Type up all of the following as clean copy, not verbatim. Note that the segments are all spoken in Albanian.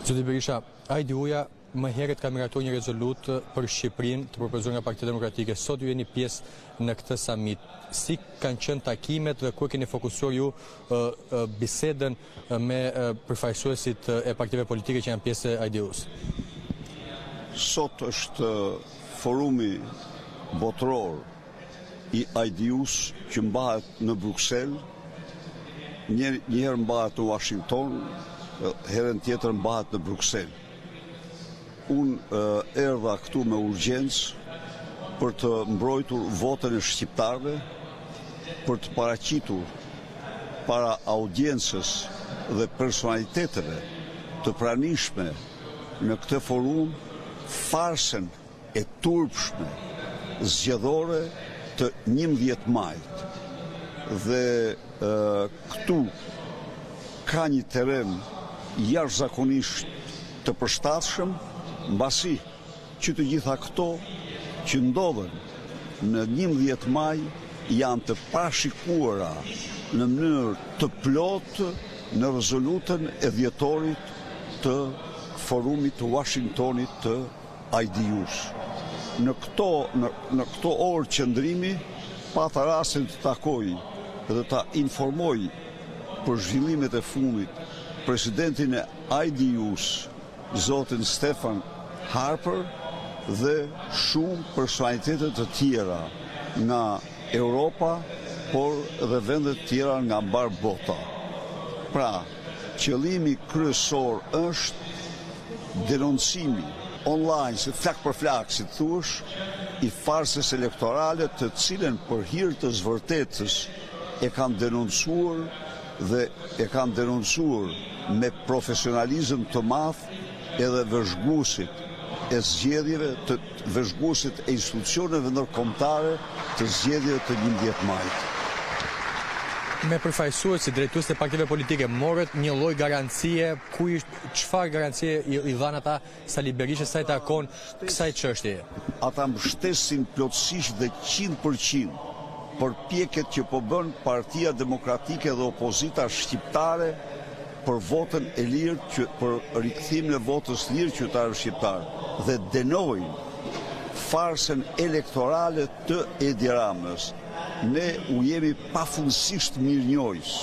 Zoti Berisha, IDU-ja më herët ka miratuar një rezolutë për Shqipërinë të propozuar nga Partia Demokratike. Sot ju jeni pjesë në këtë samit. Si kanë qenë takimet dhe ku e keni fokusuar ju bisedën me përfaqësuesit e partive politike që janë pjesë e IDU-së? Sot është forumi botëror i IDU-së që mbahet në Bruksel, një herë mbahet në Washington, herën tjetër mbahet në Bruksel. Unë erdha këtu me urgjencë për të mbrojtur votën e shqiptarëve, për të paraqitur para audiencës dhe personaliteteve të pranishme në këtë forum farsën e turpshme zgjedhore të 11 majit. Dhe këtu ka një terren jashtëzakonisht të përshtatshëm, mbasi që të gjitha këto që ndodhen në 11 maj janë të parashikuara në mënyrë të plotë në rezolutën e dhjetorit të forumit të Washingtonit të IDU-së. Në këto në, në këto orë qëndrimi pata rastin të takoj dhe ta informoj për zhvillimet e fundit presidentin e IDU-së, zotin Stefan Harper dhe shumë personalitete të tjera nga Europa, por dhe vende të tjera nga mbarë bota. Pra, qëllimi kryesor është denoncimi online, si flak për flak, si të thuash, i farsës elektorale të cilën për hir të së vërtetës e kanë denoncuar dhe e kanë denoncuar me profesionalizëm të madh edhe vëzhguesit e zgjedhjeve të vëzhguesit e institucioneve ndërkombëtare të zgjedhjeve të 11 majit. Me përfaqësuesit drejtuesit e partive politike morët një lloj garancie, ku ishte çfarë garancie i, i dhanë ata Sali Berishës sa i takon kësaj çështjeje? Ata mbështesin plotësisht dhe 100% përpjekjet që po bën Partia Demokratike dhe opozita shqiptare për votën e lirë, që, për rikthimin e votës lirë qytetarëve shqiptarë dhe denojnë farsën elektorale të Edi Ramës. Ne u jemi pafundësisht mirënjohës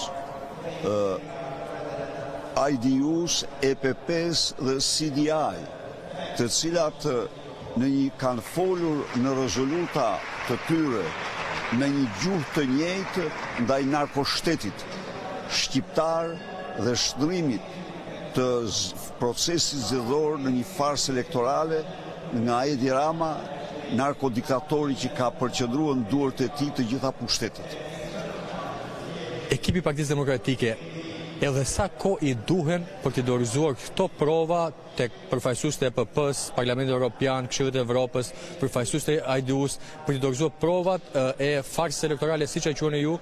IDU-s, EPP-s dhe CDI, të cilat në një kanë folur në rezoluta të tyre me një gjuhë të njëjtë ndaj narkoshtetit shqiptar dhe shndërrimit të procesit zgjedhor në një farsë elektorale nga Edi Rama, narkodiktatori që ka përqendruar në duart e tij të gjitha pushtetet. Ekipi i Partisë Demokratike, edhe sa kohë i duhen për t'i dorëzuar këto prova tek përfaqësuesit e EPP-së, Parlamentit Evropian, Këshillit të Evropës, përfaqësuesit e IDU-s për t'i dorëzuar provat e farsës elektorale siç e quani ju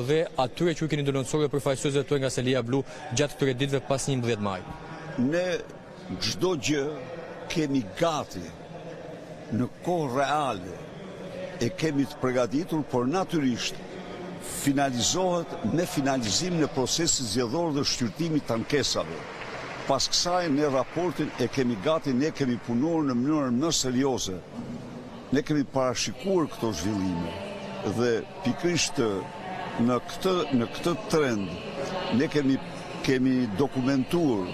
dhe atyre që ju keni denoncuar dhe përfaqësuesve tuaj nga selia blu gjatë këtyre ditëve pas 11 maj. Ne çdo gjë kemi gati në kohë reale e kemi të përgatitur, por natyrisht finalizohet me finalizimin e procesit zgjedhor dhe shqyrtimit të ankesave. Pas kësaj ne raportin e kemi gati, ne kemi punuar në mënyrën më serioze. Ne kemi parashikuar këto zhvillime dhe pikërisht në këtë në këtë trend ne kemi kemi dokumentuar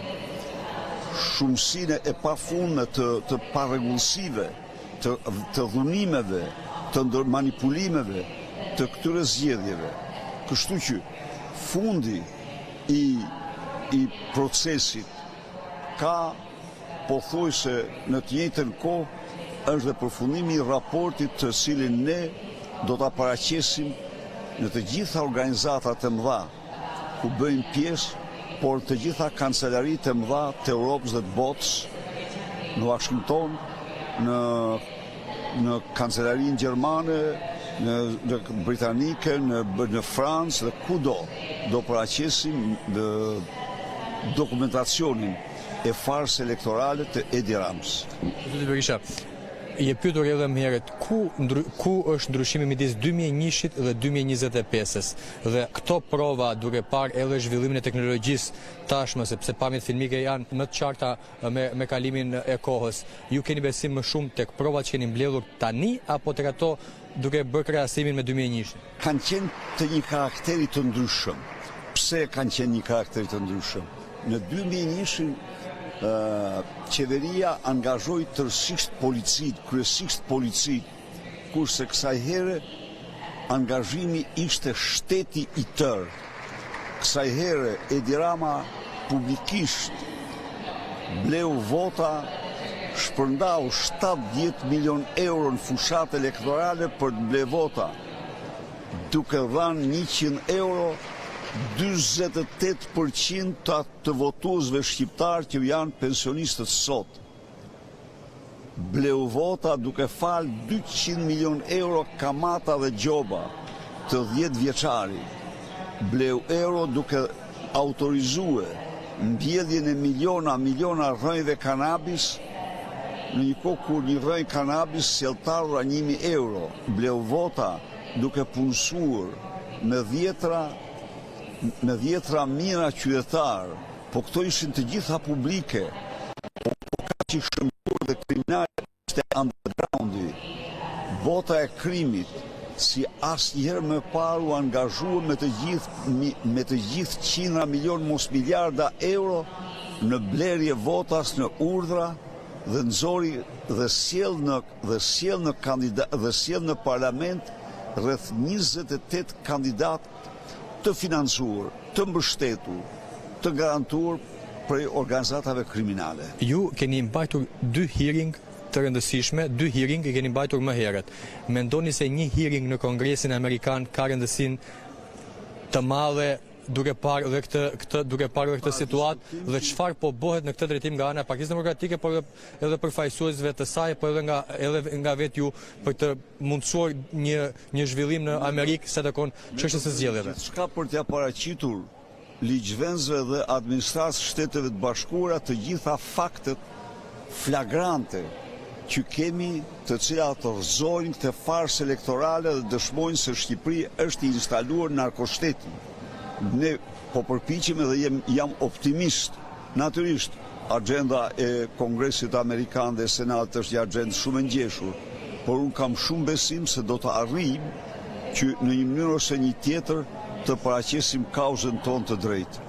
shumësinë e pafundme të të parregullsive, të të dhunimeve, të ndërmanipulimeve të këtyre zgjedhjeve. Kështu që fundi i i procesit ka pothuajse në të njëjtën kohë është dhe përfundimi i raportit të cilin ne do ta paraqesim në të gjitha organizatat e mëdha ku bëjmë pjesë, por të gjitha kancelaritë e mëdha të Europës dhe të botës, në Washington, në në kancelarinë gjermane, në, në britanike, në, në Francë dhe kudo do paraqesim në dokumentacionin e farsës elektorale të Edi Ramës. Zoti Berisha, Je pyetur edhe më herët ku ku është ndryshimi midis 2001-shit dhe 2025-ës dhe këto prova duke parë edhe zhvillimin e teknologjisë tashmë sepse pamjet filmike janë më të qarta me me kalimin e kohës. Ju keni besim më shumë tek provat që keni mbledhur tani apo tek ato duke bërë krahasimin me 2001-shin? Kanë qenë të një karakteri të ndryshëm. Pse kanë qenë një karakteri të ndryshëm? Në 2001-shin qeveria angazhoi tërësisht policinë, kryesisht policinë, kurse kësaj here angazhimi ishte shteti i tërë. Kësaj here Edi Rama publikisht bleu vota, shpërndau 70 milion euro në fushatë elektorale për të ble vota, duke dhënë 100 euro 48% të të votuesve shqiptarë që janë pensionistët sot. Bleu vota duke falë 200 milion euro kamata dhe gjoba të 10 vjeçari. Bleu euro duke autorizue mbjelljen e miliona miliona rrënjëve kanabis në një kohë kur një rrënjë kanabis sjell të ardhura 1000 euro. Bleu vota duke punësuar me dhjetra me dhjetra mijëra qytetarë, po këto ishin të gjitha publike, po, po kaq i shëmtuar dhe kriminal ishte undergroundi. Bota e krimit, si asnjëherë më parë u angazhua me të gjithë me të gjithë qindra milion mos miliarda euro në blerje votas në urdhra dhe nxori dhe sjell në dhe sjell në kandida dhe sjell në parlament rreth 28 kandidatë të financuar, të mbështetur, të garantuar prej organizatave kriminale. Ju keni mbajtur dy hearing të rëndësishme, dy hearing i keni mbajtur më herët. Mendoni se një hearing në Kongresin Amerikan ka rëndësinë të madhe duke parë dhe këtë këtë duke parë dhe këtë situatë dhe çfarë po bëhet në këtë drejtim nga ana e Partisë Demokratike, por edhe edhe përfaqësuesve të saj, por edhe nga edhe nga vetë ju për të mundësuar një një zhvillim në Amerikë sa takon çështjes së zgjedhjeve. Gjithçka për t'ia paraqitur ligjvënësve dhe administratës së Shteteve të Bashkuara të gjitha faktet flagrante që kemi, të cilat rrëzojnë këtë farsë elektorale dhe dëshmojnë se Shqipëri është i instaluar narkoshteti. Ne po përpiqemi dhe jem, jam optimist. Natyrisht, axhenda e Kongresit Amerikan dhe Senatit është një axhendë shumë e ngjeshur, por unë kam shumë besim se do të arrijmë që në një mënyrë ose një tjetër të paraqesim kauzën tonë të drejtë.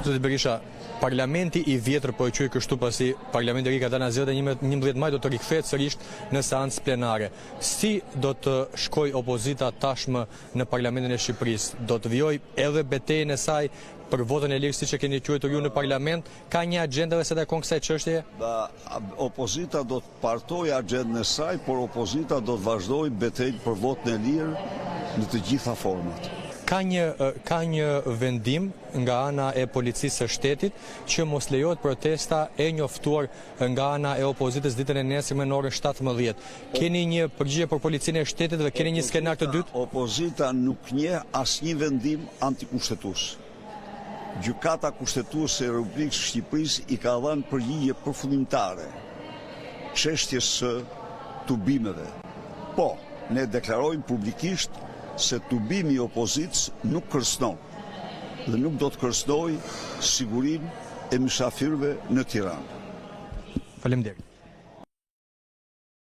Zoti Berisha, parlamenti i vjetër po e quaj kështu pasi parlamenti i ri ka dalë në zgjedhjet e 11 maj do të rikthehet sërish në seancë plenare. Si do të shkojë opozita tashmë në parlamentin e Shqipërisë? Do të vijojë edhe betejën e saj për votën e lirë siç e keni quajtur ju në parlament? Ka një axhendë edhe sa takon kësaj çështjeje? Opozita do të hartojë axhendën e saj, por opozita do të vazhdojë betejën për votën e lirë në të gjitha format. Ka një ka një vendim nga ana e policisë së shtetit që mos lejohet protesta e njoftuar nga ana e opozitës ditën e nesërme në orën 17. Keni një përgjigje për policinë e shtetit dhe keni një skenar të dytë? Opozita nuk njeh asnjë vendim antikushtetues. Gjykata Kushtetuese e Republikës së Shqipërisë i ka dhënë përgjigje përfundimtare çështjes së tubimeve. Po, ne deklarojmë publikisht se tubimi i opozitës nuk kërcënon dhe nuk do të kërcënojë sigurinë e mysafirëve në Tiranë. Faleminderit.